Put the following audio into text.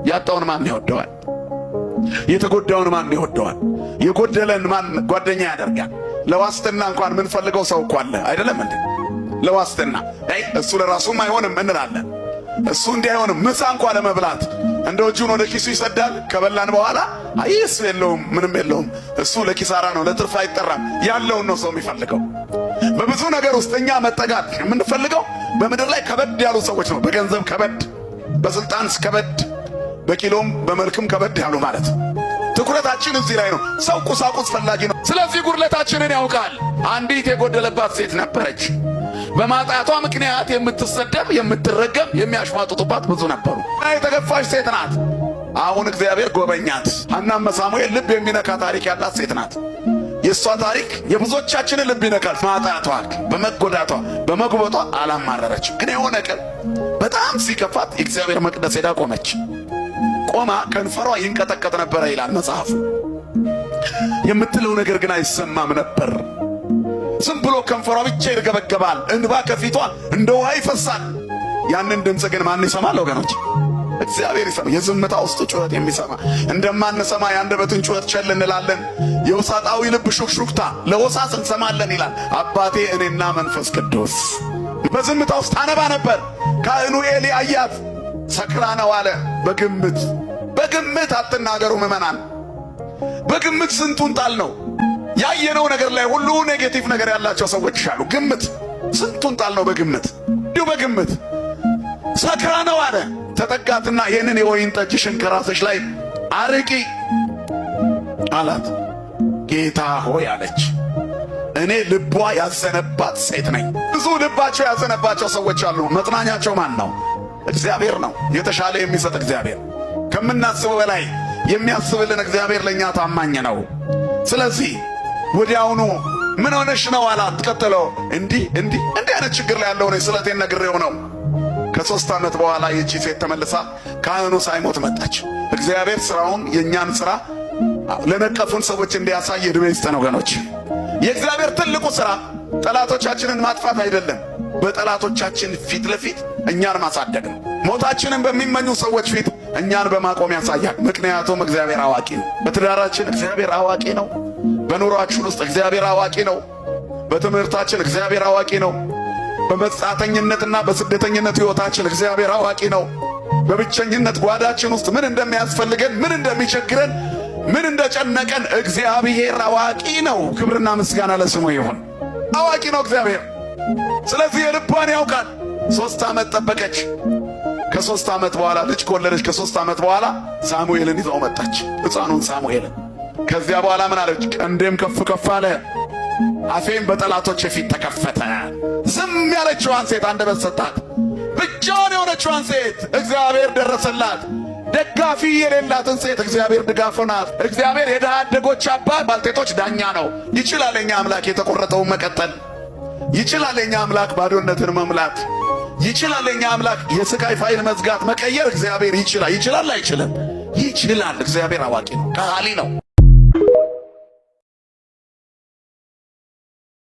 ያጣውን ማን ይወደዋል? የተጎዳውን ማን ይወደዋል? የጎደለን ማን ጓደኛ ያደርጋል? ለዋስትና እንኳን የምንፈልገው ሰው እኮ አለ አይደለም እንዴ? ለዋስትና አይ እሱ ለራሱም አይሆንም እንላለን። እሱ እንዲህ አይሆንም። ምሳ እንኳ ለመብላት እንደ እጁን ወደ ኪሱ ይሰዳል። ከበላን በኋላ አይ እሱ የለውም ምንም የለውም፣ እሱ ለኪሳራ ነው፣ ለትርፍ አይጠራም። ያለውን ነው ሰው የሚፈልገው። በብዙ ነገር ውስጥ እኛ መጠጋት የምንፈልገው በምድር ላይ ከበድ ያሉ ሰዎች ነው። በገንዘብ ከበድ፣ በስልጣን ከበድ፣ በኪሎም በመልክም ከበድ ያሉ ማለት ነው። ትኩረታችን እዚህ ላይ ነው። ሰው ቁሳቁስ ፈላጊ ነው። ስለዚህ ጉድለታችንን ያውቃል። አንዲት የጎደለባት ሴት ነበረች። በማጣቷ ምክንያት የምትሰደብ፣ የምትረገም፣ የሚያሽሟጥጡባት ብዙ ነበሩ። የተገፋች ሴት ናት። አሁን እግዚአብሔር ጎበኛት። ሐናም ሳሙኤል ልብ የሚነካ ታሪክ ያላት ሴት ናት። የእሷ ታሪክ የብዙዎቻችንን ልብ ይነካል። ማጣቷ፣ በመጎዳቷ፣ በመጉበጧ አላማረረችም። ግን የሆነ ቀን በጣም ሲከፋት የእግዚአብሔር መቅደስ ሄዳ ቆመች። ቆማ ከንፈሯ ይንቀጠቀጥ ነበረ ይላል መጽሐፉ። የምትለው ነገር ግን አይሰማም ነበር። ዝም ብሎ ከንፈሯ ብቻ ይርገበገባል። እንባ ከፊቷ እንደ ውሃ ይፈሳል። ያንን ድምፅ ግን ማን ይሰማል ወገኖች? እግዚአብሔር ይሰማ። የዝምታ ውስጥ ጩኸት የሚሰማ። እንደማንሰማ የአንደበትን ጩኸት ቸል እንላለን። የውሳጣዊ ልብ ሹክሹክታ ለወሳስ እንሰማለን ይላል አባቴ እኔና መንፈስ ቅዱስ። በዝምታ ውስጥ አነባ ነበር። ካህኑ ኤሊ አያት፣ ሰክራ ነው አለ። በግምት በግምት አትናገሩ ምዕመናን። በግምት ስንቱን ጣል ነው ያየነው ነገር ላይ ሁሉ negative ነገር ያላቸው ሰዎች ይሻሉ። ግምት ስንቱን ጣል ነው በግምት፣ እንዲሁ በግምት ሰክራ ነው አለ። ተጠጋትና ይህንን የወይን ጠጅሽን ከራስሽ ላይ አርቂ አላት። ጌታ ሆይ አለች፣ እኔ ልቧ ያዘነባት ሴት ነኝ። ብዙ ልባቸው ያዘነባቸው ሰዎች አሉ። መጽናኛቸው ማን ነው? እግዚአብሔር ነው። የተሻለ የሚሰጥ እግዚአብሔር፣ ከምናስበው በላይ የሚያስብልን እግዚአብሔር ለእኛ ታማኝ ነው። ስለዚህ ወዲያውኑ ምን ሆነሽ ነው አላት። ቀጥሎ እንዲህ እንዲህ እንዲህ አይነት ችግር ላይ ያለው ነው፣ ስለቴን ነግሬው ነው። ከ3 ዓመት በኋላ ይህቺ ሴት ተመልሳ ካህኑ ሳይሞት መጣች። እግዚአብሔር ስራውን የእኛን ስራ ለነቀፉን ሰዎች እንዲያሳይ ዕድሜ ይስጠን ወገኖች። የእግዚአብሔር ትልቁ ስራ ጠላቶቻችንን ማጥፋት አይደለም፣ በጠላቶቻችን ፊት ለፊት እኛን ማሳደግ ነው። ሞታችንን በሚመኙ ሰዎች ፊት እኛን በማቆም ያሳያል። ምክንያቱም እግዚአብሔር አዋቂ ነው። በትዳራችን እግዚአብሔር አዋቂ ነው። በኑሯችን ውስጥ እግዚአብሔር አዋቂ ነው። በትምህርታችን እግዚአብሔር አዋቂ ነው። በመጻተኝነትና በስደተኝነት ሕይወታችን እግዚአብሔር አዋቂ ነው። በብቸኝነት ጓዳችን ውስጥ ምን እንደሚያስፈልገን፣ ምን እንደሚቸግረን፣ ምን እንደጨነቀን እግዚአብሔር አዋቂ ነው። ክብርና ምስጋና ለስሙ ይሁን። አዋቂ ነው እግዚአብሔር። ስለዚህ የልቧን ያውቃል። 3 ዓመት ጠበቀች። ከ3 ዓመት በኋላ ልጅ ከወለደች ከ3 ዓመት በኋላ ሳሙኤልን ይዘው መጣች፣ ሕፃኑን ሳሙኤልን። ከዚያ በኋላ ምን አለች? ቀንዴም ከፍ ከፍ አለ፣ አፌም በጠላቶች ፊት ተከፈተ። ዝም ያለችዋን ሴት አንደበት ሰጣት። ብቻዋን የሆነችዋን ሴት እግዚአብሔር ደረሰላት። ደጋፊ የሌላትን ሴት እግዚአብሔር ድጋፍ ናት። እግዚአብሔር የድሃ አደጎች አባት፣ ባልቴቶች ዳኛ ነው። ይችላል የኛ አምላክ የተቆረጠውን መቀጠል ይችላል። የኛ አምላክ ባዶነትን መሙላት ይችላል። የኛ አምላክ የስቃይ ፋይል መዝጋት መቀየር እግዚአብሔር ይችላል። ይችላል አይችልም? ይችላል። እግዚአብሔር አዋቂ ነው፣ ከሃሊ ነው።